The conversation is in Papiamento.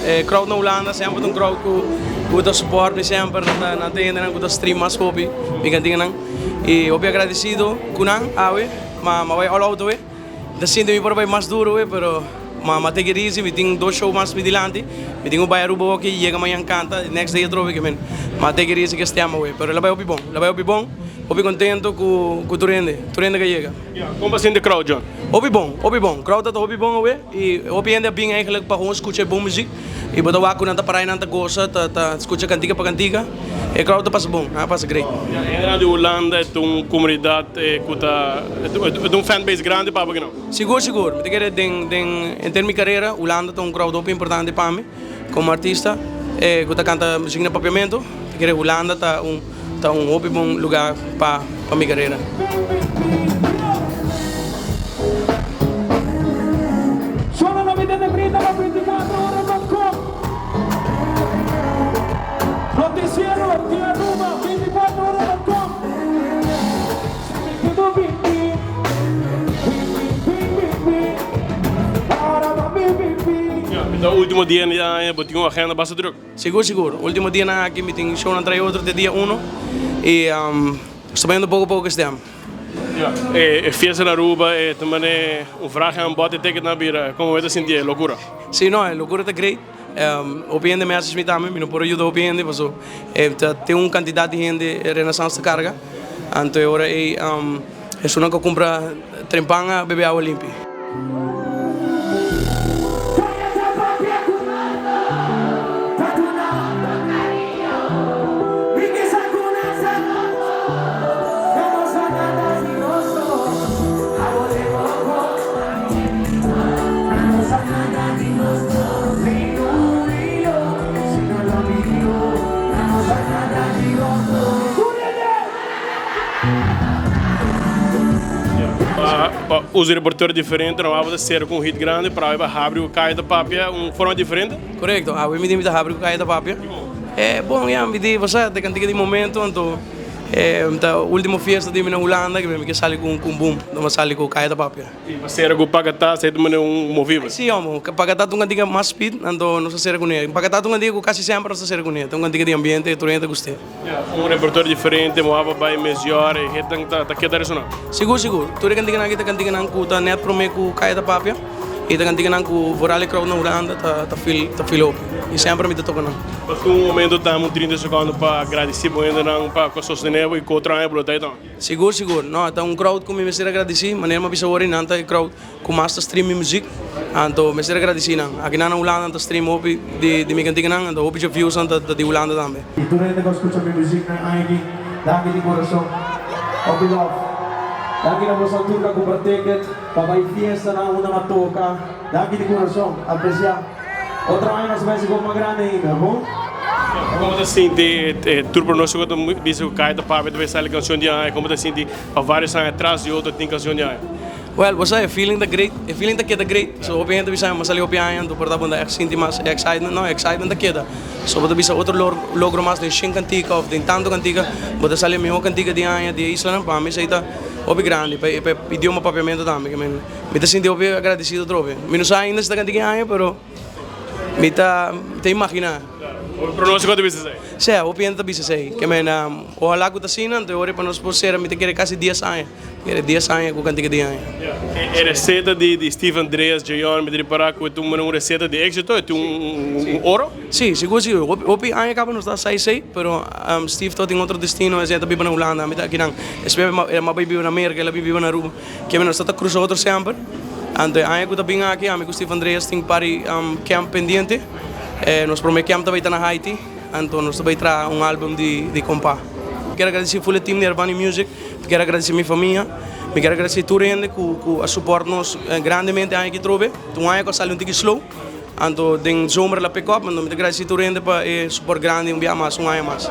E crowd na Hulanda semper ta un crowd cu cu ta support mi semper, nan ta nan ta hendenan cu ta stream mas hopi mi canticanan y hopi agradecido cu nan awe ma ma bay all out awe. Ta sinti mi por bay mas duro we pero ma ma take it easy mi tin dos show mas mi dilanti mi tin ku bay Aruba hoki yega mañan canta next day atrobe ke men ma take it easy ke stem awe pero la bay hopi bon la bay hopi bon hopi contento ku ku tur hende tur hende ke yega. Ya, kon bo sinti crowd John? Hopi bon hopi bon crowd ta hopi bon awe y hopi hende a bin eigenlijk pa gewoon scucha e bon muziek y bo ta wak ku nan ta para y nan ta gosa ta ta scucha cantica pa cantica e crowd ta pasa bon nan a pasa great. Ya, hendenan di Hulanda e ta un comunidad ku ta e ta un fan base grandi pa bo kinan? Sigur sigur, mi ta kere den den henter mi karera Hulanda ta un crowd hopi importante pa mi komo artista ku ta kanta muzik na papiamentu, mi ta kere Hulanda ta un ta un hopi bon lugar pa pa mi karera. Ta ultimo dia di aña bo tin un agenda basta druk. Sigur sigur, ultimo dianan aki mi tin shownan trai otro te dia uno y nos ta bayendo poco poco estem. E fiesta na Aruba e ta mane un vraag en bot e ticket na bira como bo ta sinti e locura? Si no e locura ta great. Hopi hende message mi tambe, mi no por a yuda hopi hende paso e ta tin un cantidad di hende e Renaissance ta carga, anto e ora ey esunnan cu a cumpra trempan a bebe awa limpi. Pa usa repertorio diferente no abo ta sera ku un hit grandi pero awe pa habri ku Kaya ta Papia un forma diferente. Korekto, awe mi ta habri ku Kaya ta Papia. E bon ya mi di bo sa ta kantika di momento anto ta ultimo fiesta di mi na Hulanda ke mi ke sali ku un boom, mi a sali ku Kaya ta Papia. I pa sera ku Pagatá sa e ta manera un movible. Si omo, Pagatá ta un kantika mas speed, anto nos ta sera kuné. Pagatá ta un kantika ku kasi semper nos ta sera kuné. Ta un kantika di ambiente, tur hende ta gust'é. Ya, un repertorio diferente, moaba bai mes yòr, e hitnan ta ta keda resoná. Sigur, sigur. Tur e kantikanan aki ta kantikanan ku ta nèt promé ku Kaya ta papia i ta kantikanan ku vooral e crowd na Hulanda ta ta feel ta feel hopi. I semper mi ta toka nan. Paske un momento dam un trinta sekondo pa gradisí bo hendenan pa ku a sostené bo i ku otro aña bo lo ta ei tambe. Sigur sigur, no ta un crowd ku mi mester agradisí, manera mi a bisa ora nan ta e crowd ku mas ta stream mi muzik, anto mester agradisí nan. Aki nan na Hulanda nan ta stream hopi di di mi kantikanan, anto hopi dje views nan ta di Hulanda tambe. I tur hende ku a skucha mi muzik nan aña aki, danki di kurason. Hopi love. Danki na boso tur ku a kumpra ticket pa bai fiesta nan unda mi a toka. Danki di kurason. Apresiá. Otro aña nos ta bai hasi mas grandi ainda, bon? Como ta sinti tur pronostico ta bisa cu Kaya ta papia ta bay sali cancion di aña, como ta sinti pa varios aña tras di otro tin cancion di aña? Well, bo sa e feeling ta great, e feeling ta keda great, so hopi hende ta bisa mi a sali hopi aña anto por ta bo ta echt sinti mas e excitement, no, e excitement ta keda, so bo ta bisa otro logro mas den shen cantica of den tanto cantica, bo ta sali e miho cantica di aña di e islanan, pa mi esey ta hopi grandi, pa e idioma papiamento tambe, Mi ta sinti hopi agradecido atrobe. Mi no sa ainda si ta canti ki aña, pero mi ta mi ta imagina. Hopi pronostico ta bisa esey? Sí, hopi hende ta bisa esey. Ke men ojalá cu ta asina, anto e ora pa nos por cera mi ta kere casi dies aña. Mi kere dies aña cu cantica di aña. E receta di Steve Andreas, Jayon, mi ta ripara cu e ta un receta di exito, e tin un oro? Sí, sigur sigur. Hopi hopi aña caba nos ta sa esey, pero Steve ta tin otro destino, esey ta biba na Hulanda, ami ta akinan. Espe el a bay biba na Merca, el a bin biba na Aruba. Keme nos ta ta cruza otro semper. Anto e aña cu ta bin aki, ami cu Steve Andreas tin par di camp pendiente. Nos prome camp ta bay ta na Haiti, anto nos ta bay traha un album di di compa. Mi kier agradeci full e team di Herbani Music, mi kier agradeci mi famia, mi kier agradeci tur hende cu cu a support nos grandemente aña aki trobe. Ta un aña cu a sali un tiki slow. Anto den zomer el a pick up, anto mi ta agradeci tur hende pa e support grandi un bia mas, un aña mas.